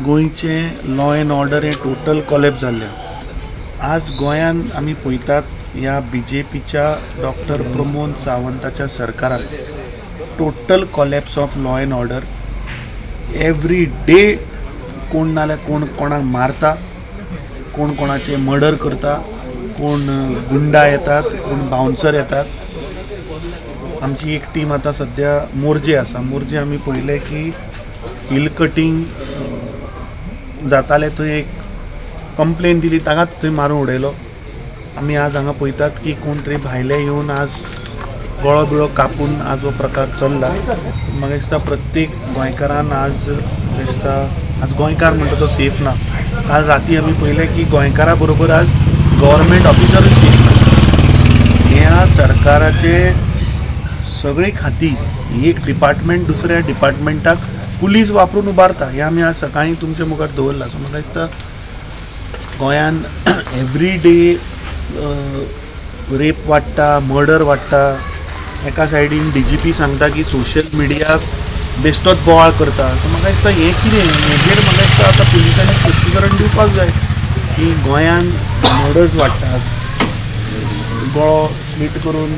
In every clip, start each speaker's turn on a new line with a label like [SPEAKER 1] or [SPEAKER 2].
[SPEAKER 1] गोंयचें law and order हें total collapse जाल्लें. आज गोंयान आमी पळयतात ह्या बी जे पीच्या डॉक्टर प्रमोद सावंताच्या सरकारान total collapse of law and order. Every day कोण नाल्यार कोण कोणाक मारता, कोण कोणाचे मर्डर करता, कोण गुंडा येतात, कोण बाउन्सर येतात. आमची एक टीम आतां सद्या मोरजे आसा. मोरजे आमी पळयलें की हिल कटींग जातालें, थंय एक कंप्लेन दिली, ताकाच थंय मारून उडयलो. आमी आज हांगा पळयतात की कोण तरी भायले येवन आज गळो बिळो कापून आज हो प्रकार चल्ला. म्हाका दिसता प्रत्येक गोंयकारान आज दिसता आज गोंयकार म्हणटा तो सेफ ना. काल राती आमी पळयलें की गोंयकारा बरोबर आज गव्हर्मेंट ऑफिसरूय सेफ ना. ह्या सरकाराचे सगळी खाती एक डिपार्टमेंट दुसऱ्या डिपार्टमेंटाक पुलीस वापरून उबारता, हें आमी आज सकाळीं तुमच्या मुखार दवरलां. सो म्हाका दिसता गोंयान एवरी डे रेप वाडटा, मर्डर वाडटा. एका सायडीन डी जी पी सांगता की सोशल मिडियाक बेश्टोच बोवाळ करता. सो म्हाका दिसता हें कितें, हेजेर म्हाका दिसता आतां पुलिसांनी स्पश्टीकरण दिवपाक जाय की गोंयान मर्डर्स वाडटात, गळो स्लीट करून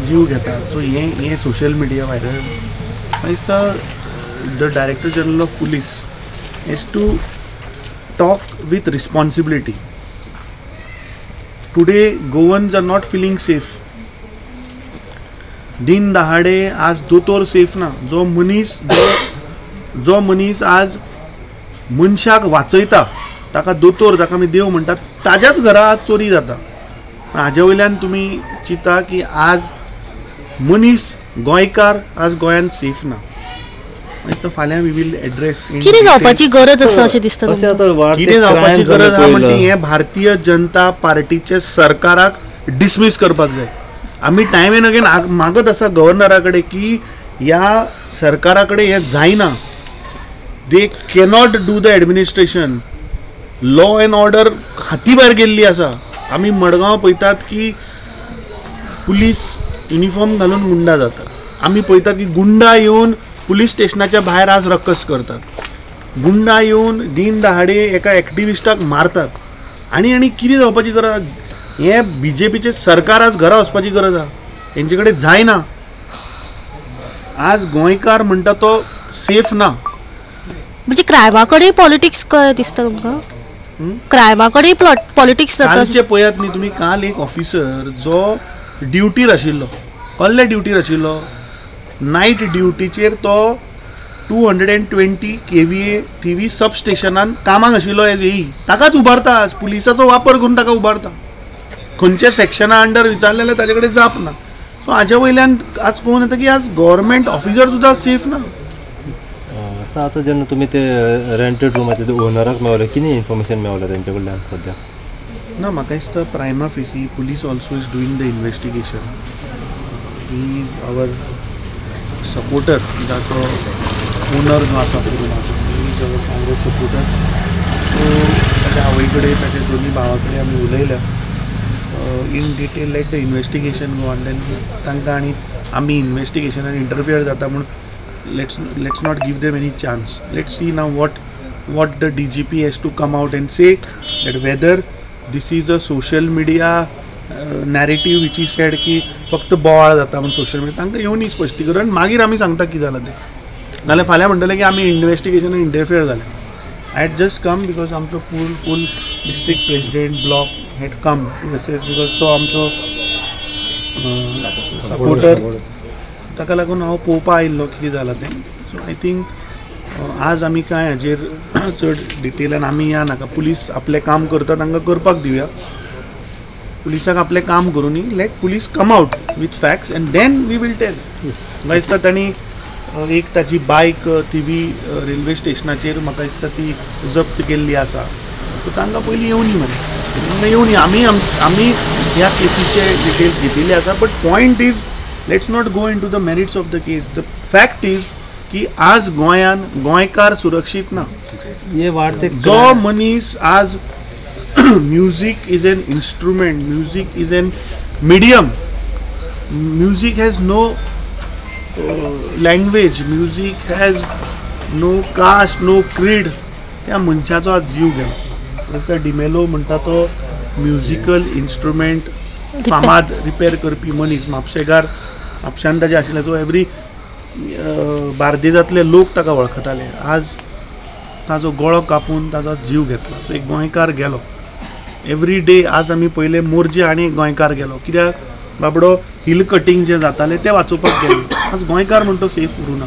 [SPEAKER 1] जीव घेतात. सो हें हें सोशल मिडिया व्हायरल. म्हाका दिसता the director general of police has to talk with responsibility. Today Goans are not feeling safe. दिन दहाडे आज दोतोर सेफ ना. जो मनीस आज मनशाक वाचयता ताका दोतोर, जाका आमी देव म्हणटात, ताज्याच घरा आज चोरी जाता. हाजे वयल्यान तुमी चिंता की आज मनीस गोंयकार आज गोंयांत सेफ ना. फाल्यां we will address
[SPEAKER 2] कितें जावपाची गरज आसा अशें दिसता.
[SPEAKER 1] कितें जावपाची गरज आसा म्हणटा हें भारतीय जनता पार्टीचे सरकाराक डिसमीस करपाक जाय. आमी टायम एंड अगेन मागत आसा गव्हर्नरा कडेन की ह्या सरकारा कडेन हें जायना. They cannot do the administration. Law and order हाती भायर गेल्ली आसा. आमी मडगांव पळयतात की पुलीस युनिफॉर्म घालून गुंडा जातात. आमी पळयतात की गुंडा येवन पुलीस स्टेशनाच्या भायर आज रक्कस करतात. गुंडा येवन दिन दहाडे एका एक्टिविस्टाक मारतात. आनी आनी कितें जावपाची गरज, हें बी जे पीचें सरकार आज घरा वचपाची गरज आसा. हेंचे कडेन जायना. आज गोंयकार म्हणटा तो सेफ ना.
[SPEAKER 2] म्हणजे क्रायमा कडेन पॉलिटिक्स कशें दिसता तुमकां? क्रायमा कडेन पॉलिटिक्स जाता
[SPEAKER 1] कालचें पळयात न्ही तुमी. काल एक ऑफिसर जो ड्युटीर आशिल्लो, कसले ड्युटीर आशिल्लो, नायट ड्युटीचेर तो 220 kVA TV सब स्टेशनान कामाक आशिल्लो एज एई, ताकाच उबारता आज पुलिसाचो वापर करून ताका उबारता. खंयच्या सेक्शना अंडर विचारलें जाल्यार ताजे कडेन जाप ना. सो हाज्या वयल्यान आज कळून येता की आज गव्हर्मेंट ऑफिसर सुद्दां सेफ ना.
[SPEAKER 3] आसा आतां जेन्ना तुमी ते रेंटेड रूम आसा ते ओनराक मेवले, कितें इन्फॉर्मेशन मेवलें तेंच्या कडल्यान सद्या?
[SPEAKER 1] ना, म्हाका दिसता prima facie police also is doing the investigation. He is our supporter, जाचो ओनर जो आसा रुमाचो, he is our Congress supporter. So ताच्या आवय कडेन, ताच्या दोनी भावा कडेन आमी उलयल्या in detail. Let the investigation go on, then तांकां आनी आमी इन्वेस्टिगेशनान इंटरफियर जाता म्हूण let's not give them any chance. Let's see now what the DGP has to come out and say that whether this is a social media narrative which he said की फक्त बोवाळ जाता म्हूण सोशल मिडिया. तांकां येवनी स्पश्टीकरण, मागीर आमी सांगता कितें जालां तें. नाल्यार फाल्यां म्हणटलें की आमी इन्वेस्टिगेशनान इंटरफियर जालें. I had just come because आमचो full district president block had come to assess, because तो आमचो सपोर्टर, ताका लागून हांव पळोवपा आयिल्लो कितें जालां तें. सो I think आज आमी कांय हाजेर चड डिटेलान आमी या नाका. पुलीस आपलें काम करता, तांकां करपाक दिवया. पुलिसाक आपलें काम करूं न्ही. Let police come out with facts and then we will tell. म्हाका दिसता तांणी एक ताची बायक थिवी रेल्वे स्टेशनाचेर म्हाका दिसता ती जप्त केल्ली आसा. सो तांकां पयलीं येवनी मरे, तांकां येवनी. आमी आमी ह्या केसीचे डिटेल्स घेतिल्ले आसा. But point is, let's not go into the merits of the case. The fact is की आज गोंयान गोंयकार सुरक्षीत ना. जो मनीस आज music is an instrument, music is an medium, music has no language, music has no caste, no creed. त्या मनशाचो आज जीव गेलो. मिस्टर डिमेलो म्हणटा तो म्युजिकल इन्स्ट्रुमेंट फामाद रिपेर करपी मनीस, म्हापशेकार, म्हापशान ताजें आशिल्लें. सो एवरी बार्देजांतले लोक ताका वळखताले. आज ताजो गळो कापून ताजो जीव घेतला. सो एक गोंयकार गेलो. एवरी डे आज आमी पयले मोरजे आनी गोंयकार गेलो, कित्याक बाबडो हिल कटींग जें जातालें तें वाचोवपाक गेलो. आज गोंयकार म्हण तो सेफ उरूना.